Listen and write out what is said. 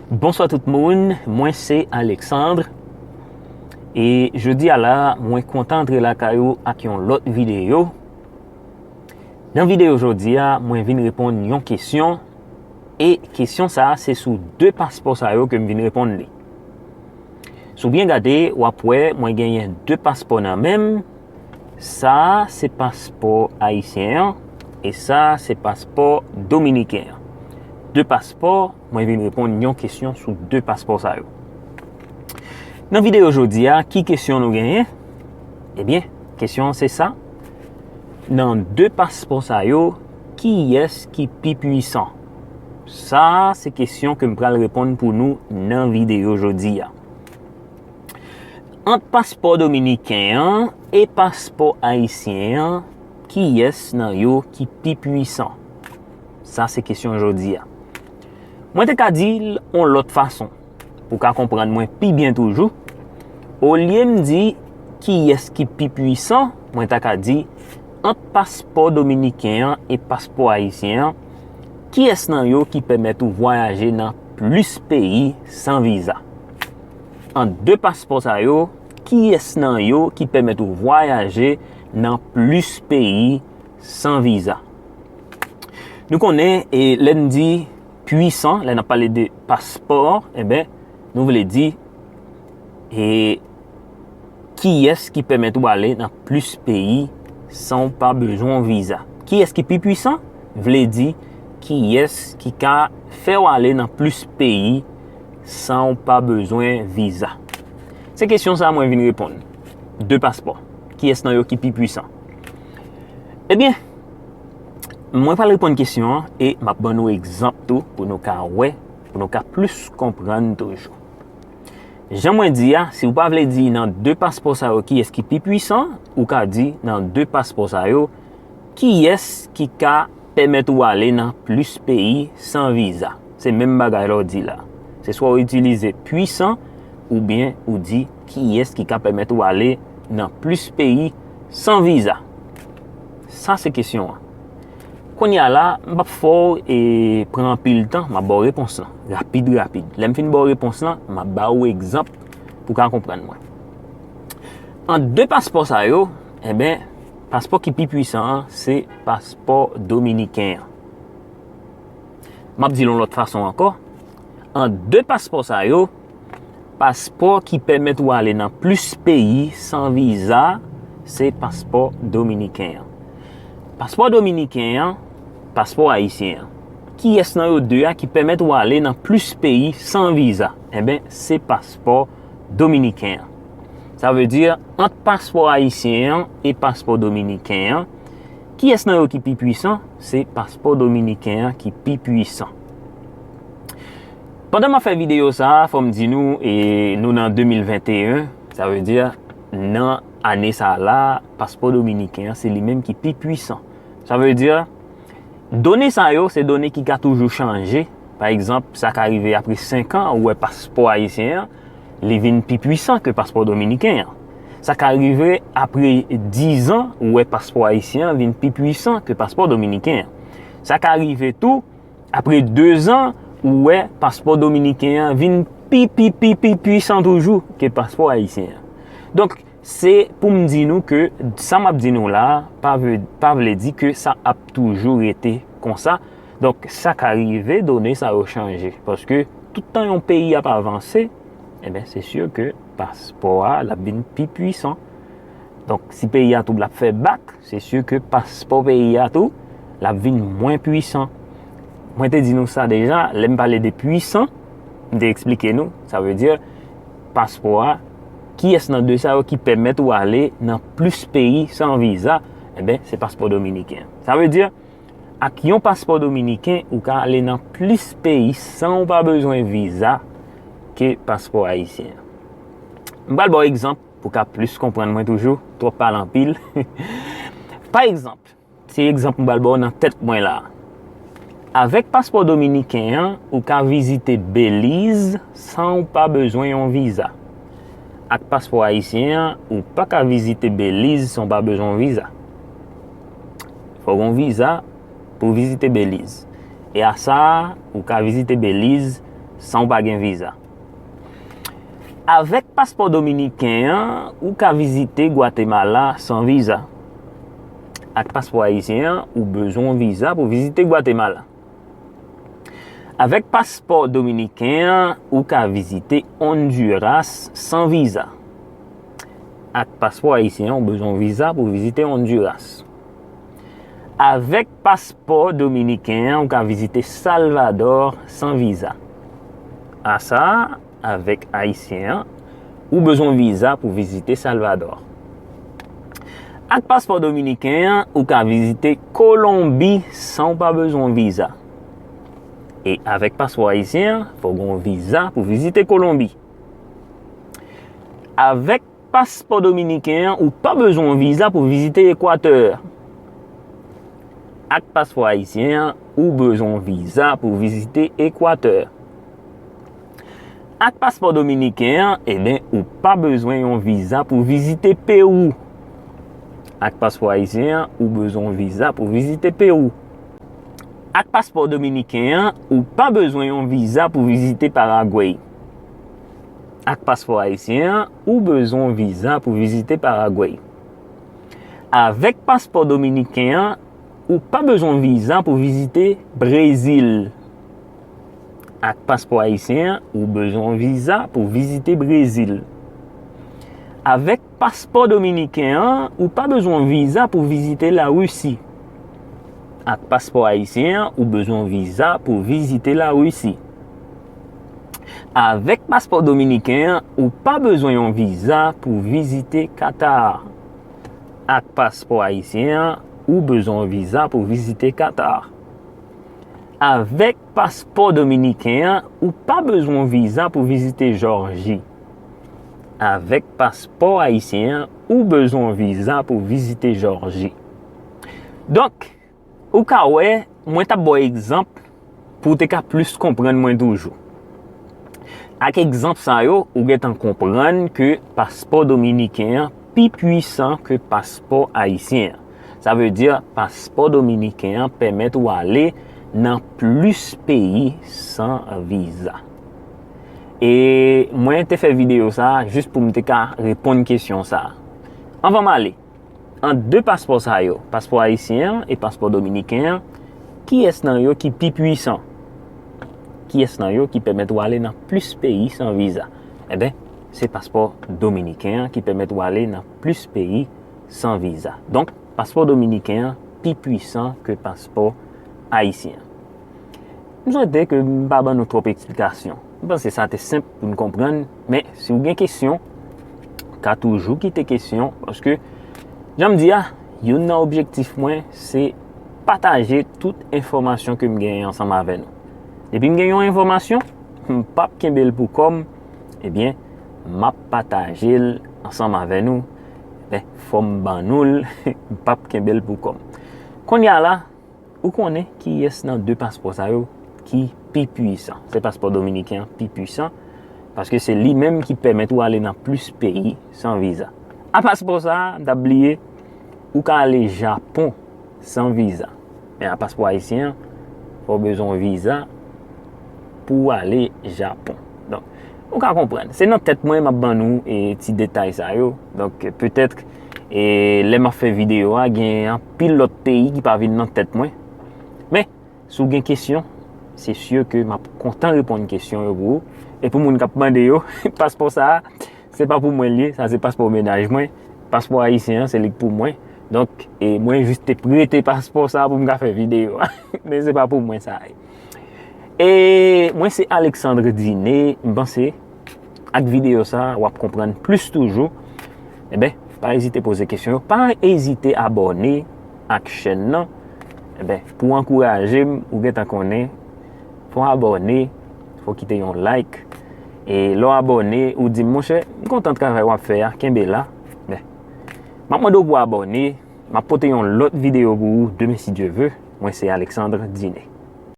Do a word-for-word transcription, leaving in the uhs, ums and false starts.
Bonswa tout moun, mwen se Alexandre. E jodi a la, mwen kontan antre lakay ou ak yon lòt videyo. Nan videyo jodi a, mwen vin reponn yon kesyon. E kesyon sa a, se sou de paspò sa yo ke m vin reponn li. Si w byen gade, w ap wè mwen genyen de paspò nan men m. Sa a se paspò ayisyen an, e sa a se paspò dominiken an. De paspò, mwen vin reponn yon kesyon sou de paspò sa yo. Nan videyo jodi a, ki kesyon nou genyen? Ebyen, kesyon an se sa. Nan de paspò sa yo, kiyès ki pi pwisan? Sa a se kesyon ke m pral reponn pou nou nan videyo jodi a. Ant paspò dominiken an e paspò ayisyen an, kiyès nan yo ki pi pwisan? Sa se kesyon jodi a. Mwen te ka di l yon lòt fason, pou w ka konprann mwen pi byen toujou. Olye m di kiyès ki pi pwisan, mwen ta ka di ant paspò dominiken an e paspò ayisyen an, kiyès nan yo ki pèmèt ou vwayaje nan plis peyi san viza? Ant de paspò sa yo, kiyès nan yo ki pèmèt ou vwayaje nan plis peyi san viza? Nou konnen, e, lè n di pwisan, lè n ap pale de paspò, enben, nou vle di, e, kiyès ki pèmèt ou ale nan plis peyi san w pa bezwen yon viza? Kiyès ki pi pwisan? Vle di, kiyès ki ka fè w ale nan plis peyi san w pa bezwen viza? Se kesyon sa a mwen vin reponn. De paspò. Kiyès nan yo ki pi pwisan? Ebyen, mwen pral reponn kesyon an e m ap ban nou egzanp tou pou nou ka wè, pou nou ka plis konprann toujou. Jan mwen di a, si w pa vle di nan de paspò sa yo kiyès ki pi pwisan, ou ka di nan de paspò sa yo, kiyès ki ka pèmèt ou ale nan plis peyi san viza? Se menm bagay la w di la. Se swa w itilize pwisan, oubyen ou di kiyès ki ka pèmèt ou ale nan plis peyi san viza. Sa se kesyon an. Kounye a la, m p ap fè w, e, pran anpil tan, m ap ba w repons lan. Rapid, rapid. Lè m fin ba w repons lan, m ap ba w egzanp pou w ka konprann mwen. Ant de paspò sa yo, enben, paspò ki pi pwisan an, se paspò dominiken an. M ap di l yon lòt fason ankò. Ant de paspò sa yo, paspò ki pèmèt ou ale nan plis peyi san viza, se paspò dominiken an. Paspò dominiken an, paspò ayisyen an. Kiyès nan yo de a ki pèmèt ou ale nan plis peyi san viza? Enben, se paspò dominiken an. Sa vle di, ant paspò ayisyen an e paspò dominiken an, kiyès nan yo ki pi pwisan? Se paspò dominiken an ki pi pwisan. Pandan m ap fè videyo sa a, fò m di nou, e, nou nan de mil venteyen, sa vle di, nan ane sa a la, paspò dominiken an, se li menm ki pi pwisan. Sa vle di, done sa yo, se done ki ka toujou chanje. Pa egzanp, sa ka rive apre senk an, ou wè paspò ayisyen an, li vin pi pwisan ke paspò dominiken an. Sa ka rive apre diz an, ou wè paspò ayisyen an vin pi pwisan ke paspò dominiken an. Sa ka rive tou, apre de zan, ou wè paspò dominiken an vin pi, pi, pi, pi pwisan toujou ke paspò ayisyen an. Donk, se pou m di nou ke sa m ap di nou la a, pa vle, pa vle di ke sa ap toujou rete konsa. Donk, sa ka rive done sa yo chanje. Paske tout tan yon peyi ap avanse, enben, se si ke paspò a l ap vin pi pwisan. Donk, si peyi a tou l ap fè bak, se si ke paspò peyi a tou, l ap vin mwen pwisan. Mwen te di nou sa deja, lè m pale de pwisan, m te eksplike nou, sa vle di, paspò a, kiyès nan de sa yo ki pèmèt ou ale nan plis peyi san viza? Enben, se paspò dominiken. Sa vle di, ak yon paspò dominiken, ou ka ale nan plis peyi san ou pa bezwen viza ke paspò ayisyen an. M pral ba w egzanp pou w ka plis konprann mwen toujou, twòp pale anpil. Pa egzanp, se egzanp m pral ba w nan tèt mwen la a. Avèk paspò dominiken an, ou ka vizite Beliz san ou pa bezwen yon viza. Ak paspò ayisyen an, ou pa ka vizite Beliz san w pa bezwen yon viza. Fò w gen yon viza pou w vizite Beliz. E a sa a, ou ka vizite Beliz san w pa gen viza. Avèk paspò dominiken an, ou ka vizite Gwatemala san viza. Ak paspò ayisyen an, ou bezwen yon viza pou vizite Gwatemala. Avèk paspò dominiken an, ou ka vizite Honduras san viza. Ak paspò ayisyen an, ou bezwen yon viza pou vizite Honduras. Avèk paspò dominiken an, ou ka vizite Salvador san viza. Asa, avèk ayisyen an, ou bezwen viza pou vizite Salvador. Ak paspò dominiken an, ou ka vizite Kolonbi san w pa bezwen viza. E avèk paspò ayisyen an, fò w gen yon viza pou vizite Kolonbi. Avèk paspò dominiken an, ou pa bezwen yon viza pou vizite Ekwatè. Ak paspò ayisyen an, ou bezwen yon viza pou vizite Ekwatè. Ak paspò dominiken an, eben, ou pa bezwen yon viza pou vizite Pewou. Ak paspò ayisyen an, ou bezwen yon viza pou vizite Pewou. Ak paspò dominiken an, ou pa bezwen yon viza pou vizite Paragwey. Ak paspò ayisyen an, ou bezwen yon viza pou vizite Paragwey. Avèk paspò dominiken an, ou pa bezwen viza pou vizite Brezil. Ak paspò ayisyen an, ou bezwen viza pou vizite Brezil. Avèk paspò dominiken an, ou pa bezwen viza pou vizite Larisi. Ak paspò ayisyen an, ou bezwen viza pou vizite Larisi. Avèk paspò dominiken an, ou pa bezwen yon viza pou vizite Katar. Ak paspò ayisyen an, ou bezwen yon viza pou vizite Katar. Avèk paspò dominiken an, ou pa bezwen yon viza pou vizite Jòji. Avèk paspò ayisyen an, ou bezwen yon viza pou vizite Jòji. Donk, ou ka wè, mwen t ap ba w egzanp pou w te ka plis konprann mwen toujou. Ak egzanp sa yo, ou gentan konprann ke paspò dominiken an pi pwisan ke paspò ayisyen an. Sa vle di, paspò dominiken an pèmèt ou ale nan plis peyi san viza. E mwen te fè videyo sa a jis pou m te ka reponn kesyon sa a. Anvan m ale, ant de paspò sa yo, paspò ayisyen an e paspò dominiken an, kiyès nan yo ki pi pwisan? Kiyès nan yo ki pèmèt ou ale nan plis peyi san viza? Enben, se paspò dominiken an ki pèmèt ou ale nan plis peyi san viza. Donk, paspò dominiken an pi pwisan ke paspò ayisyen an. M swete ke m pa ban nou twòp eksplikasyon. M panse sa te senp pou n konprann, men si w gen kesyon, w ka toujou kite kesyon, paske, jan m di a, youn nan objektif mwen, se pataje tout enfòmasyon ke m genyen ansanm avè nou. Depi m gen yon enfòmasyon, m p ap kenbe l pou kò m, ebyen, m ap pataje l ansanm avè nou. Men, fò m ban nou l, m p ap kenbe l pou kò m. Kounye a la, ou konnen kiyès nan de paspò sa yo ki pi pwisan? Se paspò dominiken an pi pwisan, paske se li menm ki pèmèt ou ale nan plis peyi san viza. A paspò sa a, m t ap bliye, ou ka ale Japon san viza. Men a paspò ayisyen an, fò w bezwen yon viza pou w ale Japon. Donk, ou ka konprann. Se nan tèt mwen m ap ban nou, e, ti detay sa yo. Donk, petèt, e, lè m ap fè videyo a, gen anpil lòt peyi ki pa vin nan tèt mwen. Men, si w gen kesyon, se si ke m ap kontan reponn kesyon yo pou ou. E pou moun k ap mande yo, paspò sa a, se pa pou mwen l ye, sa se paspò mennaj mwen. Paspò ayisyen an, se li k pou mwen. Donk, e mwen jis te prete paspò sa a pou m ka fè videyo a. Men se pa pou mwen sa a ye. E mwen se Alexandre Diné, m panse ak videyo sa a, w ap konprann plis toujou. Enben, pa ezite poze kesyon yo, pa ezite abòne ak chèn nan. Enben, pou ankouraje m, ou gentan konnen, fò w abòne, fò w kite yon like. E lè w abòne, ou di m, monchè, m kontan travay w ap fè a, kenbe la. Men, m ap mande w pou w abòne, m ap pote yon lòt videyo pou ou demen si Dye ve. Mwen se Alexandre Diné.